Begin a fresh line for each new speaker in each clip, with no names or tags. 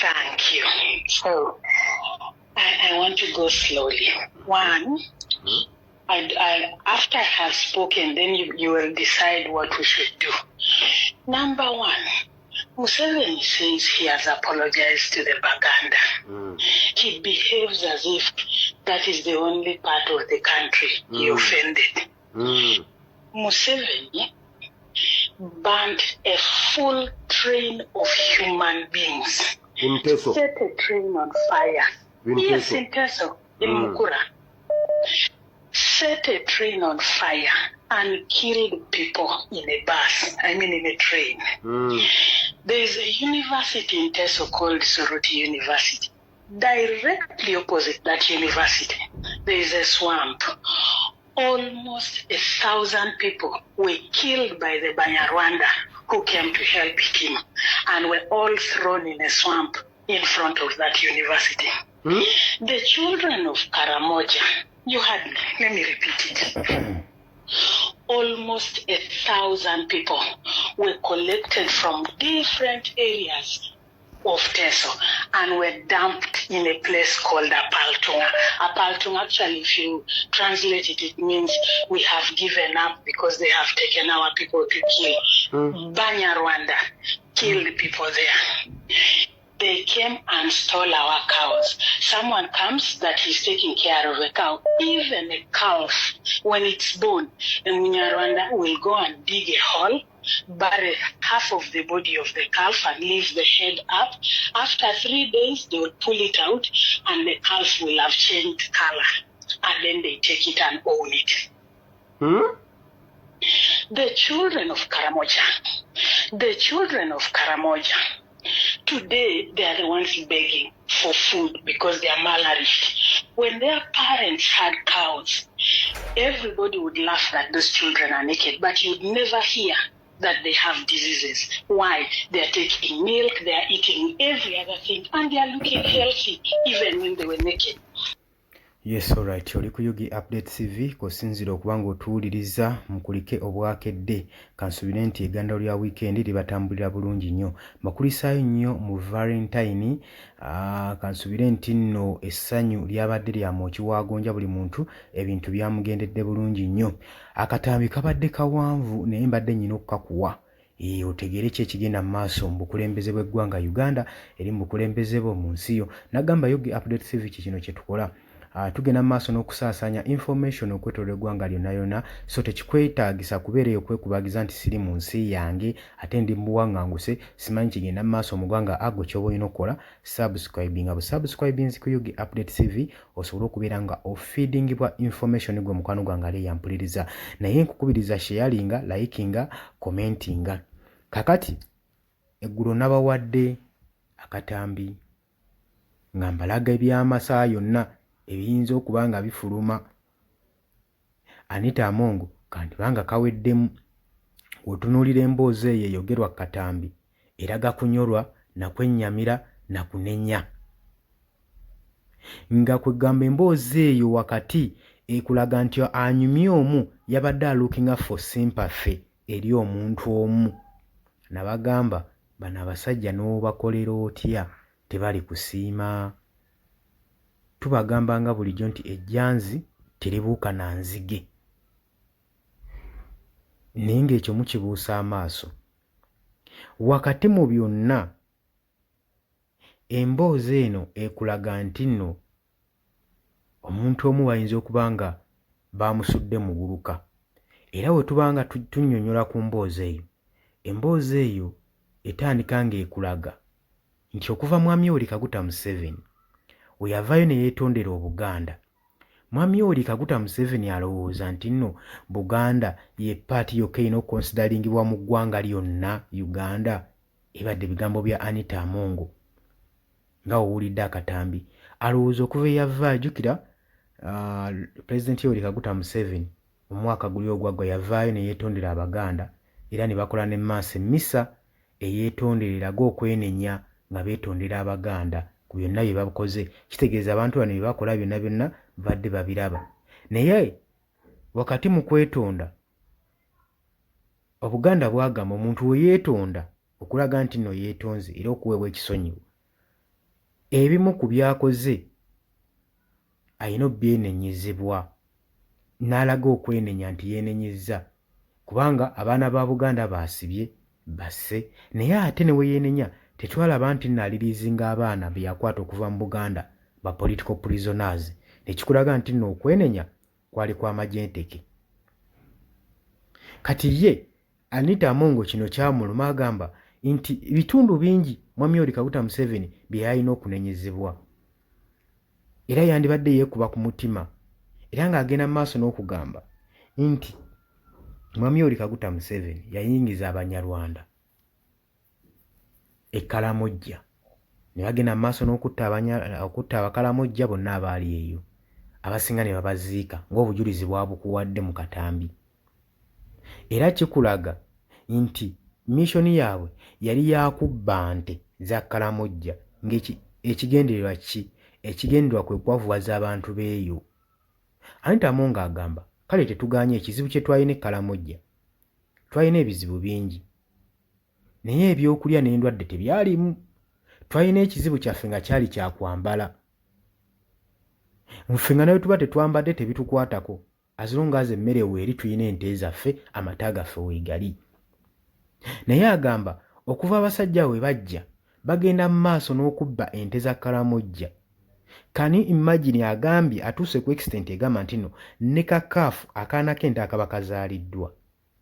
Thank you. So, I want to go slowly. One, after I have spoken, then you will decide what we should do. Number one, Museveni says he has apologized to the Baganda. He behaves as if that is the only part of the country he offended. Museveni burnt a full train of human beings.
In Teso.
Set a train on fire.
In
Yes,
Teso.
in Teso, in Mukura. Set a train on fire and killed people in a bus, I mean in a train. There is a university in Teso called Soroti University. Directly opposite that university, there is a swamp. Almost 1,000 people were killed by the Banyarwanda who came to help him and were all thrown in a swamp in front of that university. The children of Karamoja, you heard me, let me repeat it. Almost 1,000 people were collected from different areas of Teso and were dumped in a place called Apaltunga. Apaltunga, actually, if you translate it, it means we have given up because they have taken our people to kill. Banyarwanda killed people there. They came and stole our cows. Someone comes that he's taking care of a cow, even a calf, when it's born, and Munyarwanda will go and dig a hole, bury half of the body of the calf and leave the head up. After 3 days, they will pull it out and the calf will have changed color. And then they take it and own it. The children of Karamoja, the children of Karamoja, today they are the ones begging for food because they are malnourished. When their parents had cows, everybody would laugh that those children are naked, but you'd never hear that they have diseases. Why? They are taking milk, they are eating every other thing, and they are looking healthy even when they were naked.
Yes, alright, oli ku UG Update TV kw'osinziira okuba ng'otuwuliriza. Mukulike obwakedde, kansuubire nti egganda lya weekend libatambulira bulungi nnyo. Mbakulisaayo nnyo mu Valentine. Kansuubire nti nno essanyu lyabadde lya mwoki wagonja, buli muntu ebintu byamugendedde bulungi nnyo. Akatambi kabadde kawanvu naye mbadde nnyina okukakuwa otegeere ki ekigenda mu maaso mu bukulembeze bw'eggwanga Uganda eri mu bukulembeze bwo mu nsi yo. Nagamba UG Update TV kikino kye tukola. Tugenda mu maaso n'okusaasaanya information okwetooloola eggwanga lyonna lyonna, so tekikwetaagisa kubeera eyo okwekubagiza nti siri mu nsi yange ate ndi mu buwaŋŋanguse, simanyi kigenda mu maaso mu ggwanga. Ago ky'oba olina okukola, subscribinga busubscribinzi ku UG Update TV osobole okubeera nga ofeedingibwa information. Gwe mukwano gwange ali eyampuliriza, naye nkukubiriza sharinga, likinga, commentinga. Kakati eggulo nabawadde akatambi nga mbalaga ebyamasa yonna ebiyinza okuba nga bifuluma. Anita Among kandibanga kaweddemu. Bw'otunuulira emboozi eyo eyogerwa ku katambi, eraga kunyolwa nakwennyamira nakunenya, nga kwegamba emboozi eyo wakati ekulaga nti anyumye omu yabadde alookinga for sympathy eri omuntu omu. Nabagamba bano abasajja n'obakolera otya tebali kusiima. Tubagamba nga bulijjo nti ejjanzi teribuuka na nzige, naye ng'ekyo mukibuusa amaaso. Wakati mu byonna emboozi eno ekulaga nti nno omuntu omu bayinza okuba nga baamusudde muguluka. Era bwe tuba nga tunnyonnyola ku mboozi eyo, emboozi eyo etandika ng'ekulaga nti okuva Mwami Yoweri Kaguta Museveni we yavaayo ne yeetondera Obuganda, Mwami Yoweri Kaguta Museveni alowooza nti nno Buganda ye part yokka erina okuconsideringibwa mu ggwanga lyonna Uganda. Ebadde bigambo bya Anita Among nga owulidde akatambi. Alowooza okuva eyavaayo, jjukira Pulezidenti Yoweri Kaguta Museveni omwaka guli ogwaggwa yavaayo ne yeetondera Abaganda era ne bakola ne maaso emmisa eyeetondera eraga okwenenya nga beetondera Abaganda ku byonna bye bakoze. Kitegeeza abantu bano bye bakola byonna byonna babadde babiraba, naye wakati mu kwetonda Obuganda bwagamba omuntu we yeetonda okulaga nti nno yeetonze era okuweebwa ekisonyiwo. Ebimu ku by'akoze alina obyenenyezebwa n'alaga okwenenya nti yeenenyezza kubanga abaana ba Buganda baasibye basse naye ate ne we yeenenya tetwalaba nti nno aliriizinga abaana be yakwata okuva mu Buganda ba political prisoners ne kikulaga nti nno okwenenya kwali kwa majenteke. Kati ye Anita Among kino kyamuluma agamba nti bitundu bingi Mwami Yoweri Kaguta Museveni bye yalina okunenyezebwa era yandibadde yeekuba ku mutima era ng'agenda mu maaso n'okugamba nti Mwami Yoweri Kaguta Museveni yayingiza Abanyarwanda e Kalamojja ne bagenda mu maaso n'okutta okutta Abakalamojja bonna abaali eyo abasinga ne babaziika ng'obujulizi bwabukuwadde mu katambi. Era kikulaga nti mission yaabwe yali ya kubba nte za Kalamojja ng'ekigendererwa ki? Ekigendererwa kwe kwavuwaza abantu b'eyo. Anita Among agamba, kale tetugaanye ekizibu kye twalina e Kalamojja, twalina ebizibu bingi naye ebyokulya n'endwadde tebyalimu. Twalina ekizibu kyaffe nga kyali kya kwambala. Ffe nga nawe tuba tetwambadde tebitukwatako as long as emmere weeri tulina ente zaffe amata gaffe weegali. Naye agamba okuva abasajja we bajja bagenda mu maaso n'okubba ente za Kalamojja. Can you imagine agambye atuuse ku extent egamba nti no ne kakaafu akaana k'ente akaba kazaaliddwa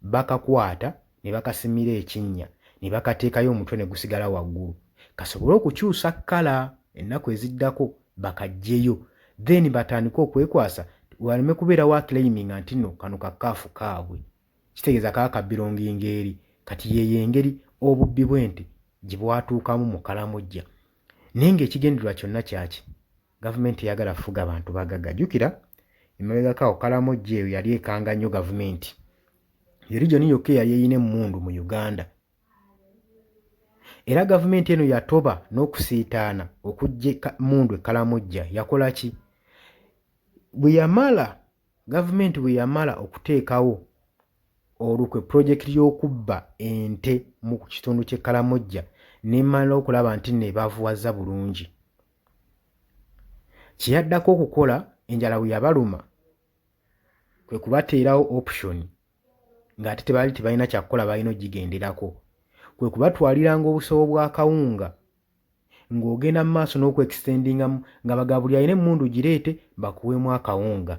bakakwata ne bakasimira ekinnya ne bakateekayo omutwe ne gusigala waggulu kasobole okukyusa kkala ennaku eziddako bakaggyeyo then batandike okwekwasa waleme kubeerawo aclaiminga nti no kano kakaafu kaabwe kitegeeza kaba kabironginga eri. Kati yeeyo engeri obubbi bw'ente gye bwatuukamu mu Kalamojja naye ng'ekigendererwa kyonna kyaki? Gavumenti eyagala fuga bantu bagagga. Jjukira emabegako awo Kalamojja eyo yali ekanga nnyo gavumenti, ye region yokka eyali erina emmundu mu Uganda era gavumenti eno yatoba n'okusiitaana okuggya emmundu e Kalamojja. Yakola ki? Bwe yamala gavumenti bwe yamala okuteekawo olukwe pulojekiti y'okubba ente mu kitundu ky'e Kalamojja n'emala okulaba nti nno ebaavuwazza bulungi, kye yaddako okukola enjala bwe yabaluma kwe kubateerawo option ng'ate tebaali tebalina kyakukola balina ogigenderako kwe kubatwaliranga obusawo bwa kawunga ng'ogenda mu maaso n'okuextendingamu nga baga buli alina emmundu gireete bakuweemu akawunga.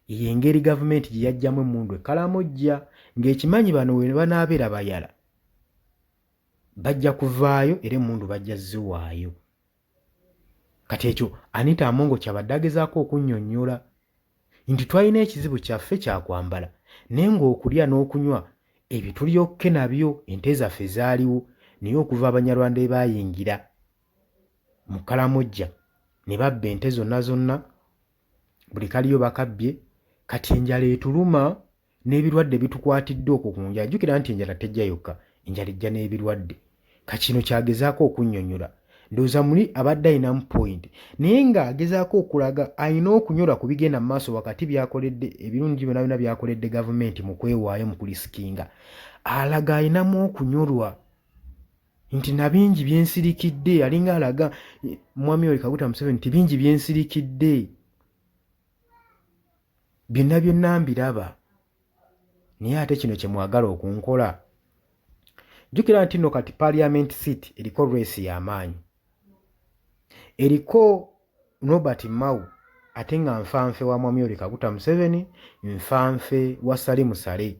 Eyo engeri gavumenti gye yaggyamu emmundu e Kalamojja ng'ekimanyi bano we banaabeera bayala bajja kuvaayo era emmundu bajja ziwaayo. Kati ekyo Anita Among ky'abadde agezaako okunnyonnyola nti twalina ekizibu kyaffe kya kwambala naye ng'okulya n'okunywa ebyo tulyokke nabyo ente zaffe zaaliwo naye okuva Abanyarwanda bwe baayingira mu Kalamojja ne babba ente zonna zonna buli kaliyo bakabbye kati enjala etuluma n'ebirwadde bitukwatidde okwo ku njala. Jjukira nti enjala tejja yokka, enjala ejja n'ebirwadde. Ka kino ky'agezaako okunnyonnyola. Ndowooza muli abadde alinamu point naye ng'agezaako okulaga alina okunyolwa ku bigenda mu maaso wakati by'akoledde ebirungi byonna byonna by'akoledde gavumenti mu kwewaayo mu kulisikinga. Alaga alinamu okunyolwa nti na bingi bye nsirikidde, alinga alaga Mwami Yoweri Kaguta Museveni nti bingi bye nsirikidde. Byonna byonna mbiraba naye ate kino kye mwagala okunkola. Jjukira nti nno kati parliament seat eriko race y'amaanyi, eriko Norbert Mao ate nga nfanfe wa Mwami Yoweri Kaguta Museveni, nfanfe wa Salim Saleh.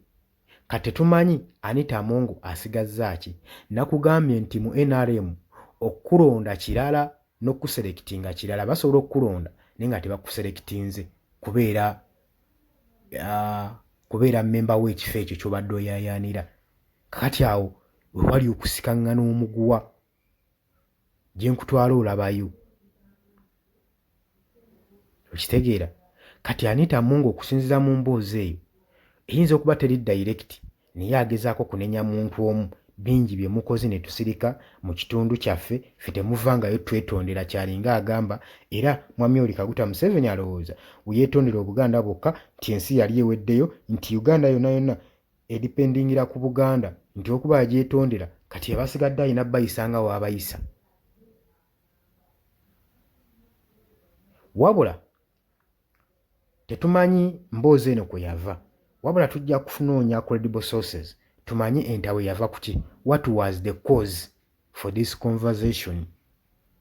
Kati tetumanyi Anita Among asigazza ki. Nakugambye nti mu NRM okukulonda kirala n'okukuserekitinga kirala. Basobola okukulonda naye nga tebakuserekitinze kubeera kubeera mmemba w'ekifo ekyo ky'obadde oyaayaanira. Kakati awo we wali okusikaŋŋana omuguwa gye nkutwala olabayo. Okitegeera? Kati Anita Among okusinziira mu mboozi eyo eyinza okuba teri direct naye agezaako kunenya muntu omu bingi bye mukoze ne tusirika mu kitundu kyaffe ffe temuvangayo twetondera kyalinga agamba era Mwami Yoweri Kaguta Museveni alowooza we yeetondera Obuganda bwokka nti ensi yali eweddeyo nti Uganda yonna yonna edipendingira ku Buganda nti okuba yagyetondera kati abasigadde alina bayisa nga w'abayisa. Wabula tetumanyi mboozi eno kwe yava, wabula tujja kunoonya credible sources tumanye entabwe yava ku ki. What was the cause for this conversation?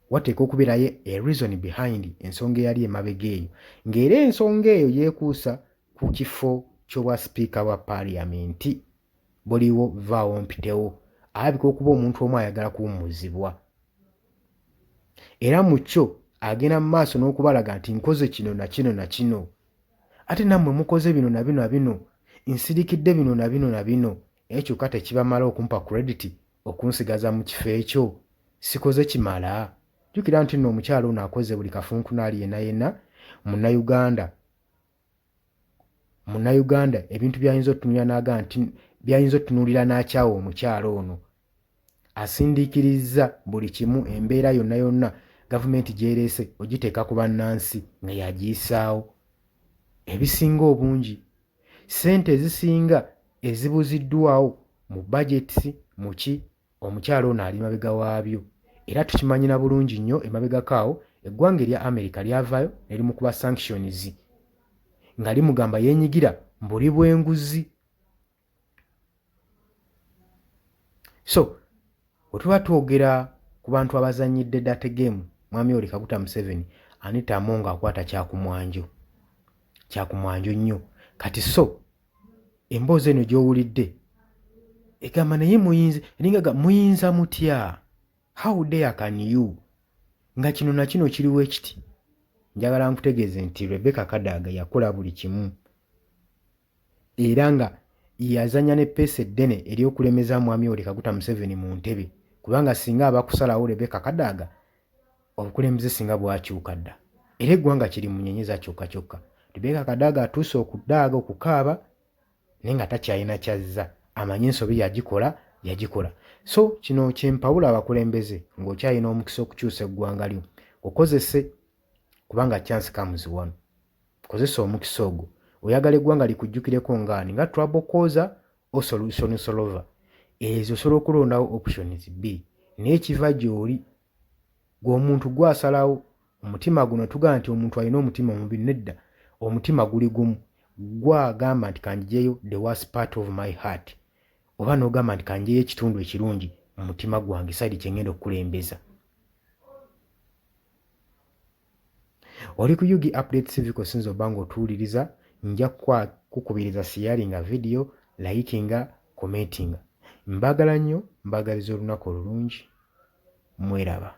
Wateekwa okubeerayo a reason behind ensonga eyali emabega eyo, ng'era ensonga eyo yeekuusa ku kifo ky'obwa sipiika bwa paaliyamenti buliwo vaawo mpitewo. Alabika okuba omuntu omu ayagala kuwummuzibwa, era mu kyo agenda mu maaso n'okubalaga nti nkoze kino na kino na kino, ate nammwe mukoze bino na bino na bino, nsirikidde bino na bino na bino, naye kyokka tekibamala okumpa credit okunsigaza mu kifo ekyo. Sikoze kimala? Jjukira nti nno omukyala ono akoze buli kafunkunaali yenna yenna Munnayuganda Munnayuganda ebintu by'ayinza otunuulira n'agamba nti by'ayinza otunuulira n'akyawa omukyala ono. Asindiikirizza buli kimu, embeera yonna yonna gavumenti gy'ereese ogiteeka ku bannansi nga y'agiyisaawo. Ebisinga obungi, ssente ezisinga ezibuziddwawo mu budgets mu ki, omukyala ono ali mabega waabyo. Era tukimanyi na bulungi nnyo, emabegako awo eggwanga erya America lyavaayo ne limukuba sanctions nga limugamba yeenyigira mu buli bw'enguzi. So bwe tuba twogera ku bantu abazannyidde dirty game, Mwami Yoweri Kaguta Museveni, Anita Among akwata kyakumwanjo, kyakumwanjo nnyo. Kati so emboozi eno gy'owulidde egamba naye muyinza eringa muyinza mutya? How dare can you, nga kino na kino kiriwo ekiti? Njagala nkutegeeze nti Rebecca Kadaga yakola buli kimu, era nga yazanya n'eppeesa eddene ery'okulemeza Mwami Yoweri Kaguta Museveni mu ntebe, kubanga singa abakusalawo Rebecca Kadaga, obukulembeze singa bwakyuka dda, era eggwanga kiri munyenyeza kyokka kyokka. Rebecca Kadaga atuuse okudaaga okukaaba, naye nga takyalina kyazza, amanyi ensobi yagikola yagikola. So kino kyempawula abakulembeze, ng'okyalina omukisa okukyusa eggwanga lyo, okozese, kubanga chance comes one. Kozesa omukisa ogwo. Oyagala eggwanga likujjukireko ngaani? Nga trouble causer or solution solver? Ezo osobola okulondawo options bbiri, naye kiva gy'oli gwe omuntu gwasalawo. Omutima guno tugamba nti omuntu alina omutima omubi, nedda, omutima guli gumu. Gwagamba nti kanjijeyo the worst part of my heart, oba n'ogamba nti kanjeyo ekitundu ekirungi mu mutima gwange, side kyengenda okukulembeza. Oli ku UG Update Civic, osinza oba nga otuwuliriza. Nja kukubiriza sharinga video, likinga, commentinga. Mbagala nnyo, mbagaliza olunaku olulungi, mweraba.